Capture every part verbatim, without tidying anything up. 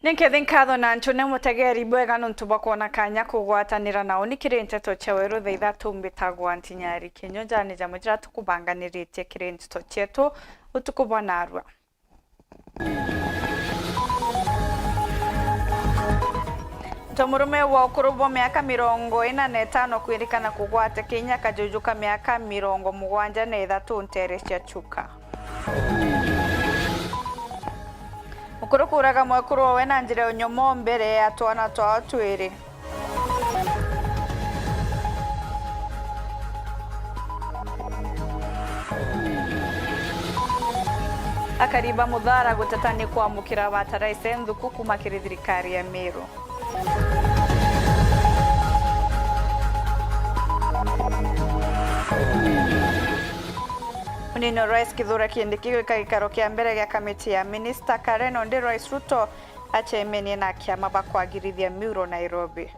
Ni nkethi nkatho na ntune mutegeri bwega nontu bwa kwona kanya kugwatanira na uni kiri nteto cia weru thaa ithatu. Mbitagwa Ntinyari Kinyo. Jani jamwe jira tukubanganiritie kiri nteto cietu utuku bwa narua. Ntomurume wa ukuru bwa miaka mirongo ina na itano kwirikana kugwata kinya kajuju ka miaka mirongo mugwanja na ithatu ntere cia Chuka. Mukuru kuraga mwekuru owe na njira ya unyomo mbere ya twana twao twiri. Akari ba Muthara guteta ni kwamukira bataraise nthuku kuma kiri thirikari ya Meru. Munini wa Rais Kithure Kindiki gwika gikaro kia mbere gia kamiti ya minista Karen, undi Rais Ruto acemenie na kiama ba kwagirithia miuro Nairobi.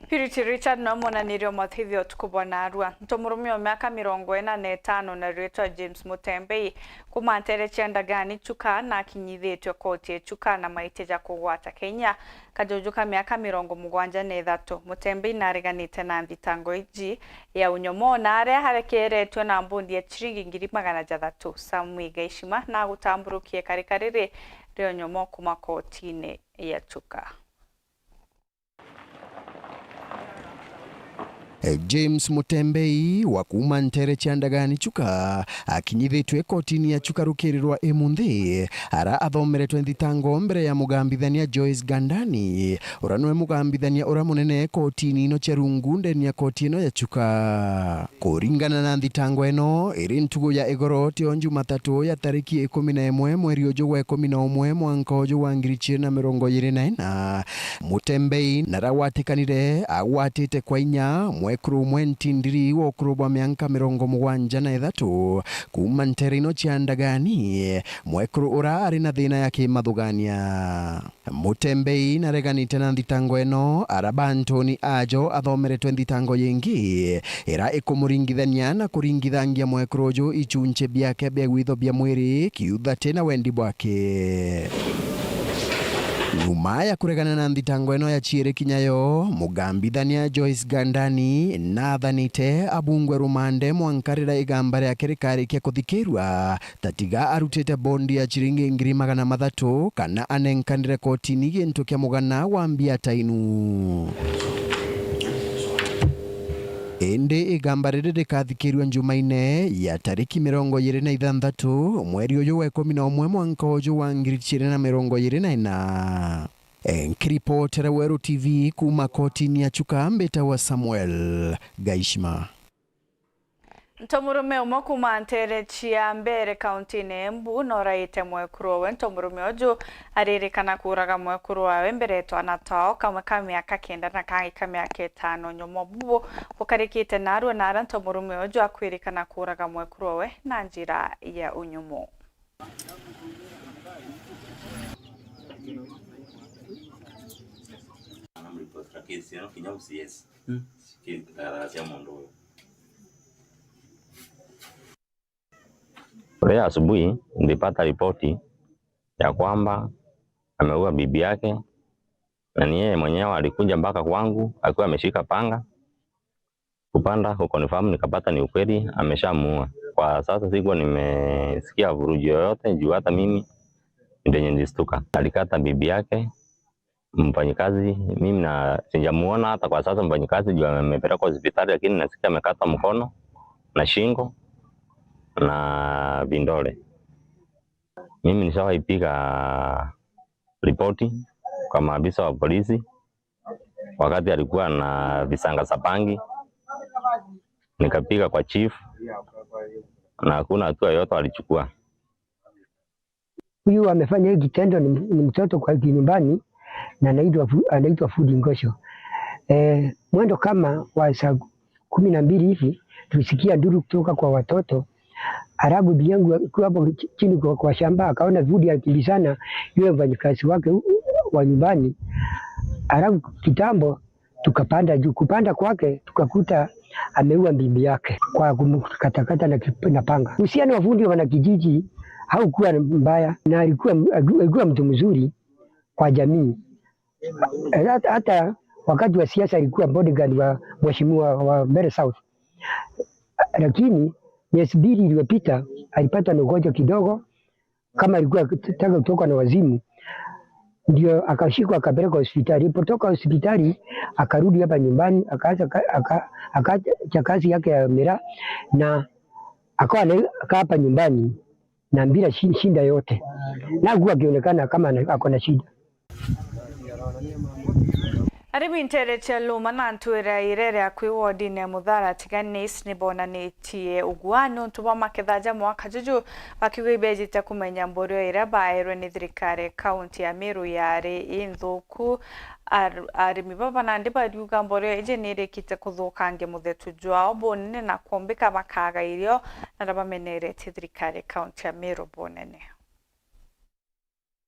Purity Richard no mwonanirie o motethio utuku bwa narua. Ntomurume o miaka mirongo ina na itano na ritwa James Mutembei, kuma ntere cia Ndagani Chuka, na akinyithitue koti ya Chuka na maitia ja kugwata kinya kajuju ka miaka mirongo mugwanja na ithatu. Mutembei nareganite na nthitango iji ya unyomo, na aria arekeretue na mbondi ya ciringi ngiri magana jathatu. Samuel Gaishima na agutamburukie karika riri ria unyomo kuma kotini ya Chuka. James Mutembei wa kuuma ntere cia Ndagani Chuka akinyithitue kotini ya Chuka rukiri rwa imunthi, ara athomeretwe nthitango mbere ya mugambithania Joyce Gandani, ura nwe mugambithania ura munene kotini ino cia rungu ndeni ya koti ino ya Chuka. Kuringana na nthitango ino, iri ntugu ya igoro tio Njumatatu ya tariki ikumi na imwe mweri uju gwa ikumi na umwe mwanka uju wa ngiri ijiri na mirongo iri na ina, Mutembei naragwatikanire agwatite kwa inya mwekuru umwe ntindiri wa ukuru bwa mianka mirongo mugwanja na ithatu kuuma ntere ino cia Ndagani, mwekuru ura ari na thina ya kimathugania. Mutembei nareganite na nthitango ino, ara ba ntoni ajo athomeretwe nthitango yingi, ira ikumuringithania na kuringithangia mwekuru uju ichunche biake bia gwitho bia mwiri kiuthate na wendi bwake. Nyuma ya kuregana na nthitango ino ya ciiri kinya yo, mugambithania Joyce Gandani nathanite abungwe rumande mwanka rira igamba riake rikarikia kuthikirua, ta tiga arutite bondi ya ciringi ngiri magana mathatu kana anenkanire kotini gintu kia mugana wa mbia ta inu. Indi igamba riri rikathikirua Njumaine ya tariki mirongo iri na ithanthatu mweri uyu wa ikumi na umwe mwanka uju wa ngiri ijiri na mirongo iri na ina. Nkiripotera Weru T V kuuma kotini ya Chuka, mbitagwa Samuel Gaishima. Ntomurume umwe kuuma ntere cia Mbeere, kauntine Embu, noraite mwekuru owe. Ntomurume uju aririkana kuuraga mwekuru wawe mbere ya twana twao, kamwe ka miaka kenda na kangi ka miaka itano. Unyomo bubu bukarikite narua na ara ntomurume uju akwirikana kuuraga mwekuru owe na njira ya unyomo. Anamripotera kesi ino kinya O C S. Mm. Ki-, gatara cia mundu uyu. Leo asubuhi nilipata ripoti ya kwamba ameua bibi yake, na ni yeye mwenyewe alikuja mpaka kwangu akiwa ameshika panga. Kupanda kuconfirm, nikapata ni ukweli ameshamuua. Kwa sasa sikuwa nimesikia vurugu yoyote juu hata mimi ndio nilistuka. Alikata bibi yake, mfanyikazi, mimi na sijamuona hata kwa sasa mfanyikazi juu amepelekwa hospitali, lakini nasikia amekata mkono na shingo na vindole. Mimi nishawahi piga ripoti kwa maafisa wa polisi wakati alikuwa na visanga za bangi, nikapiga kwa chief na hakuna hatua yoyote walichukua. Huyu amefanya hii kitendo ni, ni mtoto kwa kinyumbani na anaitwa Fu-, anaitwa Fudi Ngosho. Eh, mwendo kama wa saa kumi na mbili hivi tulisikia nduru kutoka kwa watoto. Alafu bibi yangu akiwa hapo chi-, chini kwa, kwa shamba akaona Fudi akimbizana yule mfanyikazi wake u-, u-, wa nyumbani. Alafu kitambo tukapanda juu. Kupanda kwake, tukakuta ameua bibi yake kwa kumkatakata na kip-, na panga. Uhusiano wa fundi wa wanakijiji haukuwa mbaya, na alikuwa, alikuwa mtu mzuri kwa jamii. Hata, hata wakati wa siasa alikuwa bodyguard wa mheshimiwa wa Mbeere South. Lakini miezi mbili iliyopita alipatwa na ugonjwa kidogo, kama alikuwa akitaka kutoka na wazimu, ndio akashikwa akapelekwa hospitali. Alipotoka hospitali, akarudi hapa nyumbani, akaacha ka-, aka-, akaacha kazi yake ya miraa, na akawa anakaa hapa nyumbani na bila shi-, shinda yote. Na hakuwa akionekana kama ana-, ako na shida. Arimi nteere cia Luma na ntwira iria iri akui wodine ya Muthara Tiganis ni bonanitie ugua niuntu bwa maketha ja mwaka juju, bakiuga ibejite kumenya mborio iria baerwe ni thirikari kaunti ya Meru yari inthuku. Ar-, arimi baba nandi bariuga mborio iji ni irikite kuthukangia muthetu jwao bunene na kumbika bakaga irio, na bameneretie thirikari kaunti ya Meru bunene.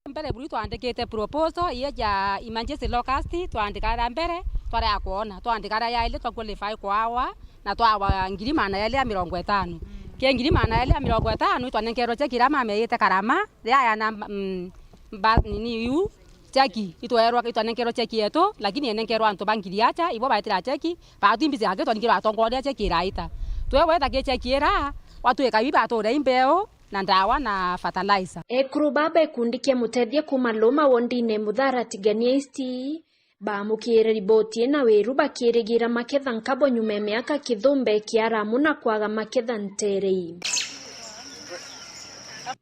Mbere buru twandikite proposal iyo ja emergency locust, twandika aria mbere, twaria kwona, twandika aria yaili twa qualify kwawa, na twawa ngiri magana yaili ya mirongo itano. Ki ngiri magana yaili ya mirongo itano, itwanenkerwe cheki iria mama eyite Karama, riria ya namba, mm, mba-, nini yu, cheki, itwerwa, itwanenkerwe cheki yetu, lakini enenkerwa antu ba ngiri acha, ibo baitira cheki, baatwi mbizi yake twaningirwa atongoria cheki iraita. Twegweta ki cheki ira, watwika ibi bature imbeu, na ndawa na fertilizer. Ekuru baba ikundi kia Mutethia kuuma Luma wondine Muthara Tigania East, baamukire riboti ina wiru bakirigira maketha nkabo nyuma ya miaka kithumbe kia aramu na kwaga maketha nteere ii.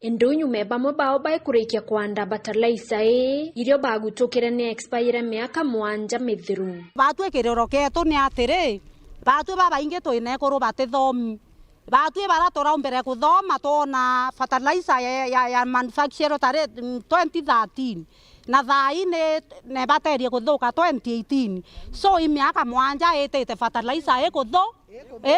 Indi nyuma ya bamwe bao baikurikia kwanda fertilizer ii, irio bagutukire ni expire miaka mwanja mithiru. Batwi kiriro kietu ni atiri, batwi babaingi twina ekuru batithomi. Batwi bara turaumbire kuthoma, twona fertilizer ya, ya, ya manufacture tari, mm, twenty thirteen. Na thaa ii ni, nebaterie kuthuka twenty eighteen. So, i miaka mwanja itite fertilizer ikuthu-,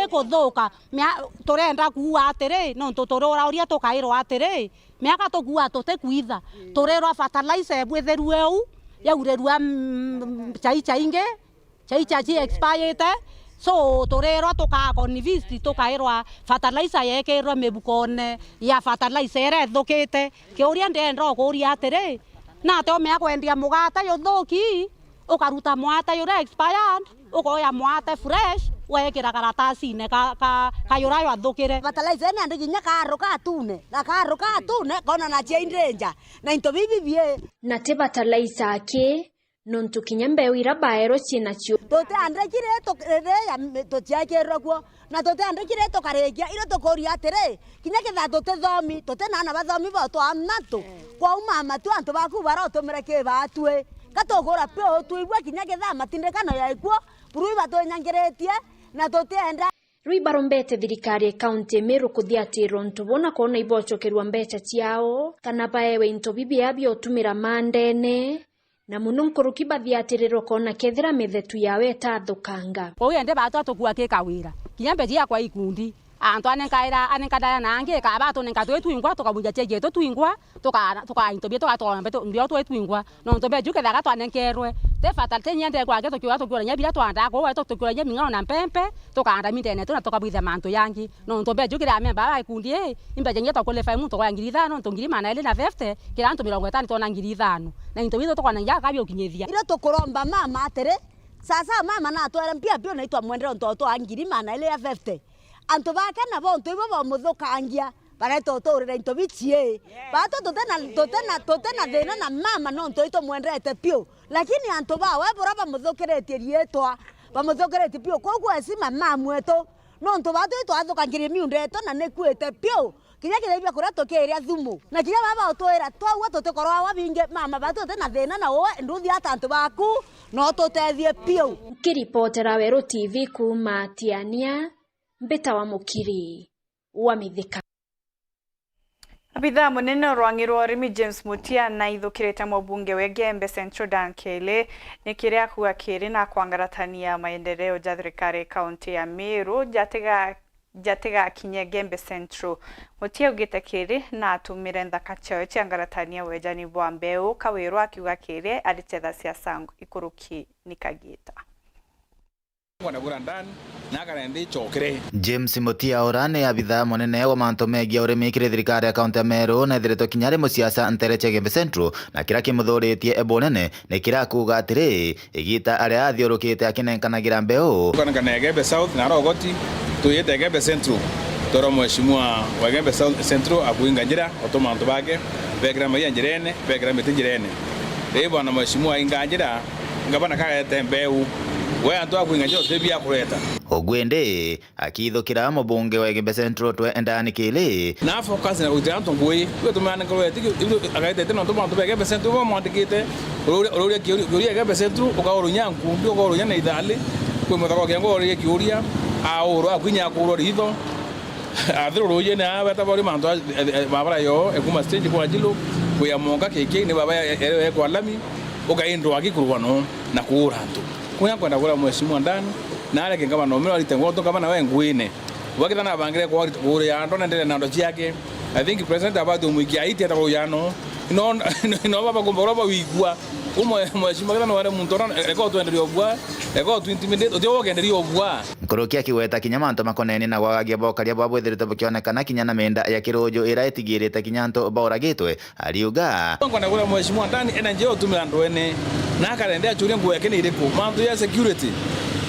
ikuthuka. Mia-, turenda kuua atiri, nontu tururauria tukairwa atiri, miaka tukuua tutikwitha. Turirwa fertilizer ebwithirue uu, yaurirua, mm, chai chaingi. Chai cha chi expirete, so turirwa tukaa convinced, tukairwa fertilizer yekirwe mibukone ya fertilizer iria ithukite. Kiuria ndenda ukuria atiri, nate umea kwendia mugate juthuki, ukaruta mwate juria expired, ukoya mwate fresh, wekira karatasine ka, ka, ka juria jwathukire? Fertilizer ina ndi kinya karu katune, na karu katune kona na cia indrenja, na into bibi bie. Na ti fertilizer aki, nontu kinya mbeu iria baerwe cii nacio. Tutiandikire tu-, riria mi-, tutiekirwe kuo, na tutiandikire tukarikia, irio tukuria atiri, kinya kethira tutithomi, tuti na aana bathomi bo twa matu, kwou mama tu antu baku barotumire ki batwi? Ka tukura piu twigua kinya kethira matindikano yaikuo, buru ibatunyangiritie, na tutienda. Riu ibarombete thirikari ya kaunti ya Meru kuthiatirwa untu buu na kwona ibocokerua mbecha ciao, kana baewe into bibia bia utumira maandene, na mono nkuruki bathiatirirwe kwona kethira mithetu yao itathukanga. Kwou ende batwa tukua ki kawira. Kinya mbeji yakwa ikundi. Antu anenkaira, anenkanira na angi, kaba tunenka twi twingwa, tukabunja cheki yetu twingwa, tuka-, tuka into bietu, tugatwara mbetu, mbio twi twingwa. Nontu mbeji kethira twanenkerwe, te bata, te nyende kwake tukiura, tukiura nya biria twandaa, kwou tukiura nya ming'ao na mpempe, tukaanda mindene yetu na tukabwithia mantu yangi. Nontu mbeji kethira memba ba ikundi ii, imbeja nginya twa qualify muntu kwa ngiri ithano, nontu ngiri magana eri na fifty, kira antu mirongo itano twona ngiri ithano. Na into bitu tukona nginya kabi ukinyithia. Irio tukuromba mama atiri, sasa mama natwere mpia biu na itwamwendera untu twa ngiri magana eri ya fifty. Antu bake nabo untu ibo bamuthukangia, bareta uturire into bichii. Batwi tuti na, tuti na, tuti na thina na mama nontu itumwendete piu. Lakini antu bawe bura bamuthukiritie riitwa, bamuthukiritie piu. Koguo heshima mama wetu, nontu batwi twathukangirie miunda yetu na nikuite piu. Kinya kinya bia kuria tukiria thumu. Na kinya baba utwira, twauga tutikorwa awa bingi, mama batwi tuti na thina na uwe, nduthi ata antu baku, no tutethie piu. Nkiripotera Weru T V kuuma Tiania, mbitawa Mukiri wa Mithika. Abithaa munene o rwang'i rwa urimi James Mutia naithukirite mubunge wa Igembe Central Dan Kelly ni kiria akuuga kiri na kwangaratania maendeleo ja thirikari kaunti ya Meru jatiga-, jatigakinye Igembe Central. Mutia augite kiri na atumire nthaka ciawe cia ngaratania wejani bwa mbeu, Kawiru akiuga kiri ari chetha siasa nkuruki ni Kagita. Kwenda kura ndani, na akarenda icokere. James Mutiaura ni abitha munene wa mantu megie urimi kiri thirikari ya kaunti ya Meru, na ethiritwe kinya ari musiasa ntere cia Igembe Central, na kiria kimuthuritie bunene ni kiria akuuga atiri, igita aria athiurukite akinenkanagira mbeu. Tukanenkana Igembe South na Rogoti, tuyite Igembe Central, twirwa mheshimiwa wa Igembe South Central akuinga njira, utuma antu bake bekira maia njirene, bekira miti njirene. Ii bwana mheshimiwa ainga njira, ngavana karete mbeu. We antu akuinga njira uti bia kureta. Ugu indi, akithukira mubunge wa Igembe Central twe Endani Kili. Na focus na gwitira antu ngui, we tumane nkorwe tiki, akaitete nontu bantu ba Igembe Central bamwandikite, ururia kiuria Igembe Central, ukaurwa inya nkumbi, ukaurwa inya na ithali, kwi muthaka ukienga uria kiuria, aurwa, akwinya akurwa ritho. Athirwa ruujine aa beta bari mantu a, a, a, barabara yoo, ekuma stage kwa Njilo, kuya Monga K K, ni baba ya, ya, ya, ya kwa lami, ukaindwa akikurwa no, na kuura antu. Kunya nkwenda kuria mheshimiwa ndani, na areke ngavana umwe arite ngwonto ngavana we nguine. Wakitha nabangire kuria ando na ndere na ando ciake. I think president abati umwikia aiti ata kuya no. No, no baba kumba kuria bawigua. Umwe mheshimiwa kitha no ware muntu ona, eka utwenderia ubua, eka utu intimidate, uti ugenderia ubua. Nkuruki akigweta kinya mantu makonenie na gwagagia bokaria bwa bwithiritwe bukionekana kinya na mienda ya kiruju ira itigirite kinya antu bauragitwe, ariuga. Nkwenda kuria mheshimiwa ndani ena njia utumira ndwene, na akarende achuria nguo yake ni iriku. Mantu ya security,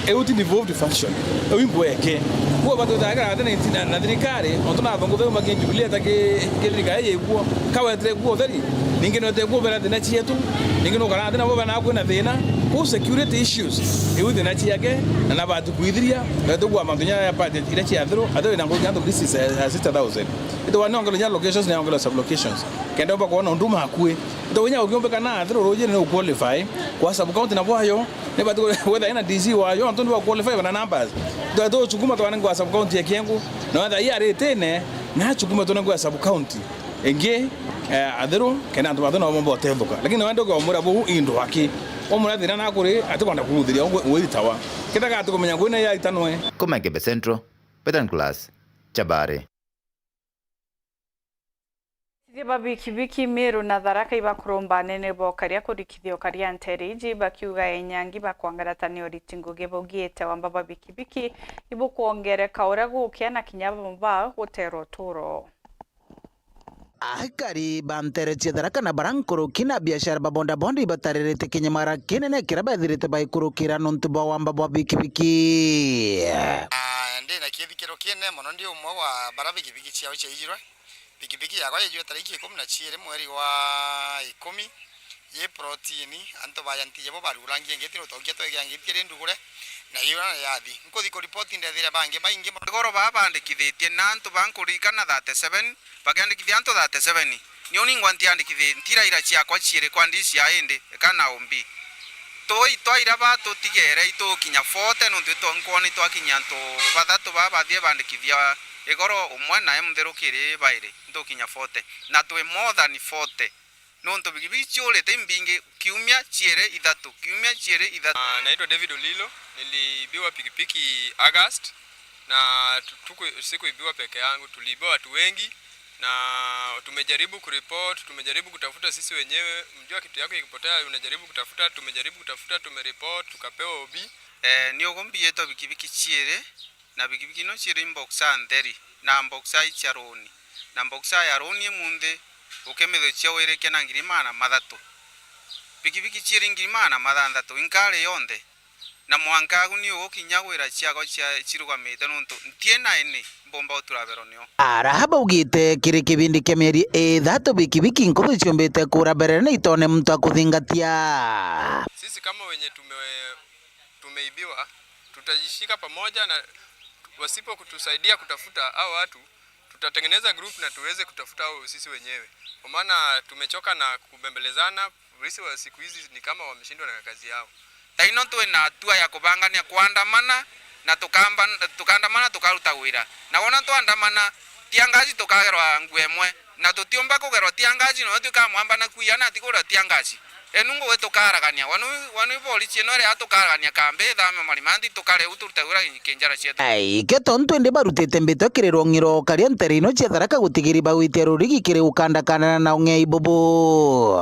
eu ti devolved function. Eu i nguo yake. Kuo batu tagera thina na, na thirikari, ontu na thongo theu magi Jubilee ta ki, ki thirikari yekuo. Kawetire kuo theri, ningi nwete kuo bera thina cietu, ningi nukara thina bo bana kwina thina. Ku security issues, eu thina ciake, na nabati kwithiria, na tugwa mantu nya ya budget ira cia thuru, athe na ngugi antu this is a, a sixty thousand. Ito wa nongelo nya locations na nongelo sub locations. Kenda umba kuona undu makui. Ito winya ukiumbika na athiru ruji ni uqualify kwa sub county na bwayo. Ni bati wetha ina D C wayo antu ni ba qualify bana numbers. Ito tu chukuma twana ngwa sub county ya Kiengu. Na wetha iya ritine na chukuma twana ngwa sub county. Ingi eh, athiru kenda antu bathu na bomba utethuka. Lakini wende ukamwira bu indo aki. Umwira thina na kuri ati kwenda kuuthiria ungwe wiritawa. Kitaga ati kumenya kwina ya itanwe. Kuma Igembe Central, Peter Nicholas, Chabari. Athithia ba bikibiki Meru na Tharaka ibakurumba anene ba ukaria kurikithia ukaria nteere iji, bakiuga enyangi ba kwangarata ni uriti ngugi baugiite wamba bwa bikibiki ibukwongereka uria gukia na kinya bamwe bao guteerwa utuuro. Aikari ba nteere cia Tharaka na bara nkuruki na biashara ba bodaboda ibataririte kinyamara kinene kiria bethirite baikurukira nontu bwa wamba bwa bikibiki. Ah, ndi na kithikiro kinene mono, ndi umwe wa bara bikibiki ciao ciaijirwe. Pikipiki yakwa yaijirwe tariki ikumi na ciiri mweri wa ikumi, yi protini, antu baja ntije bo barugurangie ngiti rutokia twegia ngiti iri ndugure, na yura na yathi. Nkuthi kuripoti ndethire bangi baingi mono. Igoro baa bandikithitie na antu ba nkuririkana thirty-seven, bakiandikithia antu thirty-seven. Ni uni ngwa ntiandikithie, ntiraira ciakwa ciiri kwa ndisi ya indi, kana umbi. Tui twaira ba tutigere itukinya forty, nontu itwa nkwona itwakinyia antu bathatu baa bathie bandikithia igoro, umwe nae mutherukiri bairi, ntukinya forty. Na twi more than forty. Nontu bigibigi ciurite imbingi kiumia ciiri ithatu, kiumia ciiri ithatu. Ah, naitwa David Olilo, niliibiwa pikipiki August, na tu-, tuku-, sikuibiwa peke yangu, tuliibiwa watu wengi, na tumejaribu kuripoti, tumejaribu kutafuta sisi wenyewe. Mjua kitu yako ikipotea, unajaribu kutafuta, tumejaribu kutafuta, tumeripoti, tukapewa O B. Eh, ni ugu mbiyitwe bikibiki ciiri, na bikibiki ino ciiri i Boxer ntheri, na Boxer i cia roni, na Boxer ya roni imunthi ukimithwe cia wirikia na ngiri maana mathatu. Bikibiki ciiri ngiri maana mathanthatu, inkari yonthe, na mwanka agu ni ugukinya gwira ciakwa cia, cirugamite, nontu ntiina ini mbumba utura bero nio. Ara baugite kiri kibindi kia mieri ithatu bikibiki nkubi ciumbite kura mbere na itone muntu akuthingatia. Sisi kama wenye tume-, tumeibiwa, tutajishika pamoja na wasipo kutusaidia kutafuta hao watu, tutatengeneza group na tuweze kutafuta hao sisi wenyewe. Kwa maana tumechoka na kubembelezana, polisi wa siku hizi ni kama wameshindwa na kazi yao. Thaino twina hatua ya kubangania kwandamana, na tukamba-, tukandamana tukaruta wira. Na wona twandamana, tiangaci tukagerwa nguo imwe. Na tutiumba kugerwa tiangaci, noyo tukamwamba na kuiya na atigura tiangaci. Enu ngugi tukaragania, wanu, wanu iborisi ino iria tukaragania kambi ithame marimanthi tukare u turute wira kinjara cietu. Ai, ke tontu indi barutite mbitwa kiri rwong'i rwa ukaria ntere ino cia Tharaka gutigiri bagwitia rurigi kiri gukandakandana na ung'ei bubu.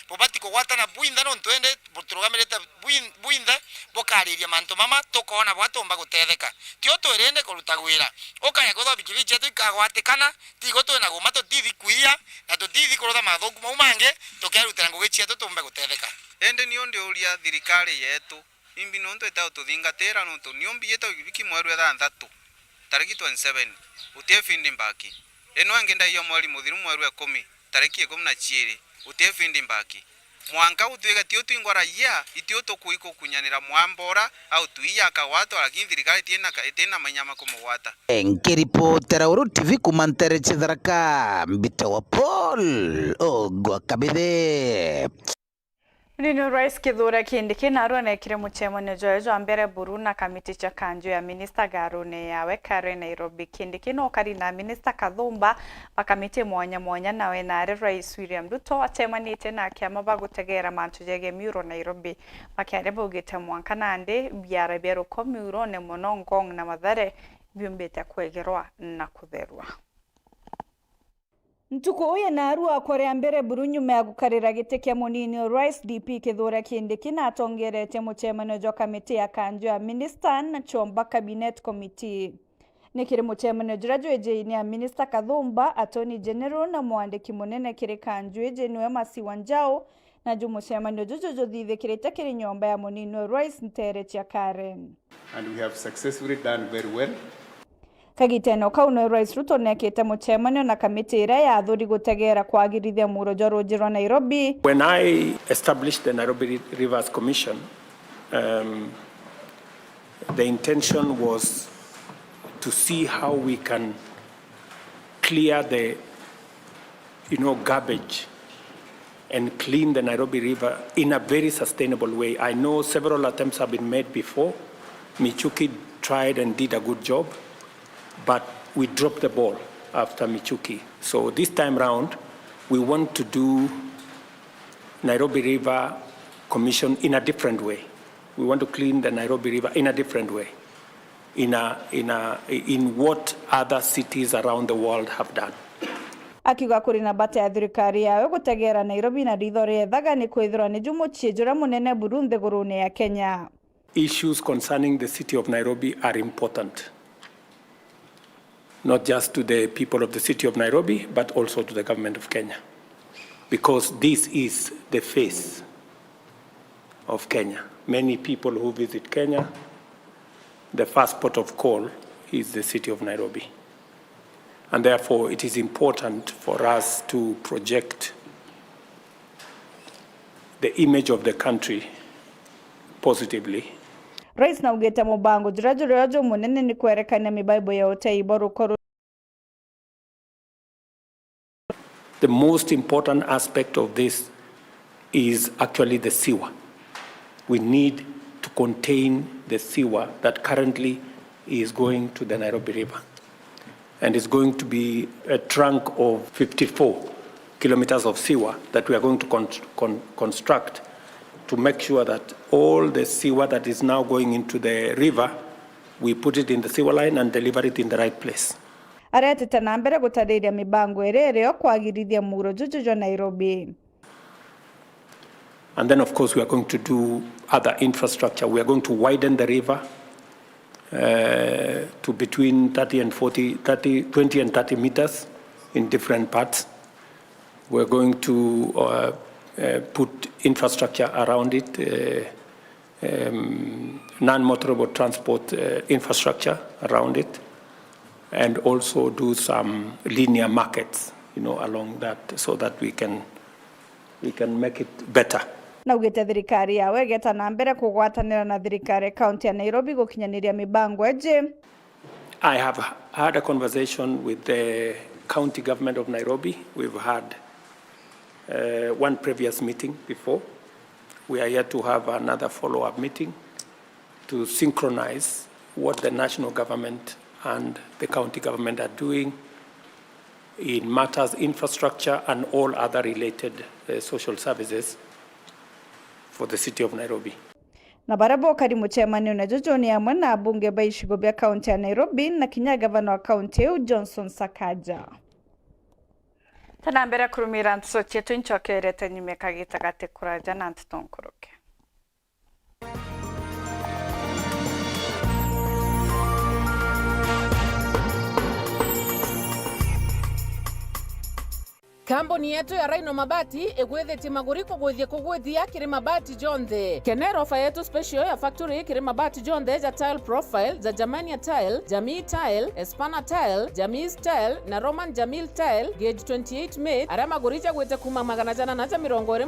Bubati kugwatana bwinthe nontu indi buturugamirite bwin-, bwinthe bukariria mantu mama tukoona bwa tumba gutetheka. Tio twirinde kuruta gwira. Ukaya kwithwa bikibiki cietu ikagwatikana, tigo twina guma tutithi kwiya, na tutithi kurutha mathuku mau mangi, tukerutira ngugi cietu tumbe gutetheka. Indi niu ndiuria thirikari yetu, imbi nontu ite ututhingatira nontu niu mbiyite bikibiki mweru ithanthatu, tariki twenty-seven, uti feeding back. Ino ingi ndaiywa mweri muthiru mweru ikumi, tariki ikumi na ciiri, uti feeding back. Mwanka gutwike tio twingwa raia, itio tukui kukunyanira mwamba ura, au twiya akagwatwa, lakini thirikari itina ka-, itina mainya ma kumugwata. Nkiripotera Uru T V kuma ntere cia Tharaka, mbitagwa Paul Ogwa Kabithe. Munini wa Rais Kithure Kindiki narua neekire mucemanio jwawe jwa mbere buru na kamiti cia kanju ya minista ngarune yawe Karen Nairobi. Kindiki na ukari na minista Kathumba ba kamiti mwanya mwanya, nawe naari Rais William Ruto acemanitie na akiama ba gutegeera mantu jegie miuro Nairobi. Bakiaria baugite mwanka nandi biara bia ruko miurone mono Ngong na Mathare biumbite kwegerwa na kutherua. Ntuku ya narua kwa ria mbere buru nyuma ya gukarira giti kia munini wa Rais D P Kithure Kindiki na atongeretie mucemanio jwa kamiti ya kanju ya minista na chomba cabinet committee. Ni kiri mucemanio juria jwijiini ya minista Kathumba, Attorney General na mwandiki munene kiri kanju iji niwe Masiwa Njau, na ju mucemanio juju juthithikirite kiri nyomba ya munini wa Rais ntere cia Karen. And we have successfully done very well. Kagitene o kau, niwe Rais Ruto neekite mucemanio na kamiti iria yaathuri gutegeera kwagirithia muuro jwa ruuji rwa Nairobi. When I established the Nairobi Ri-, Rivers Commission, um, the intention was to see how we can clear the, you know, garbage and clean the Nairobi River in a very sustainable way. I know several attempts have been made before. Michuki tried and did a good job, but we dropped the ball after Michuki. So this time round, we want to do Nairobi River Commission in a different way. We want to clean the Nairobi River in a different way. In a, in a, in what other cities around the world have done. Akiuga kuri na bata ya thirikari yawe gutegeera Nairobi na ritho riethaga ni kwithirwa niju mucii juria munene buru nthigurune ya Kenya. Issues concerning the city of Nairobi are important, not just to the people of the city of Nairobi, but also to the government of Kenya, because this is the face of Kenya. Many people who visit Kenya, the first port of call is the city of Nairobi. And therefore, it is important for us to project the image of the country positively. Rais naugite mubango juria jurio jumunene ni kwerekania mibaibo ya utei bwa ruko. The most important aspect of this is actually the sewer. We need to contain the sewer that currently is going to the Nairobi River. And it's going to be a trunk of fifty-four kilometers of sewer that we are going to con-, con-, construct to make sure that all the sewer that is now going into the river, we put it in the sewer line and deliver it in the right place. Aretete na mbere gutariria mibango iria irio kwagirithia muuro juju jwa Nairobi. And then, of course, we are going to do other infrastructure. We are going to widen the river, uh, to between thirty and forty, thirty, twenty and thirty meters in different parts. We're going to, uh, uh, put infrastructure around it, uh, um, non-motorable transport, uh, infrastructure around it, and also do some linear markets, you know, along that, so that we can, we can make it better. Naugite thirikari yawe igeta na mbere kugwatanira na thirikari ya kaunti ya Nairobi gukinyaniria mibango iji. I have had a conversation with the county government of Nairobi. We've had, uh, one previous meeting before. We are yet to have another follow-up meeting to synchronize what the national government and the county government are doing in matters infrastructure and all other related, uh, social services for the city of Nairobi. Na baria bokari mucemanione juju ni amwe na abunge ba icigo bia kaunti ya Nairobi na kinya gavana wa kaunti iu Johnson Sakaja. Tena mbere kurumira nteto cietu, incokerete nyume kagita gati kuraja na nteto nkuruke. Kambuni yetu ya Rhino Mabati igwithitie maguri kugwithia kugwithia kiri mabati jonthe. Kenera ofa yetu special ya factory kiri mabati jonthe ja tile profile, ja Germania tile, Jamii tile, Espana tile, Jamii tile na Roman Jamil tile, gauge twenty-eight mil, aria maguri jagwite kuma magana jana na ja mirongo iri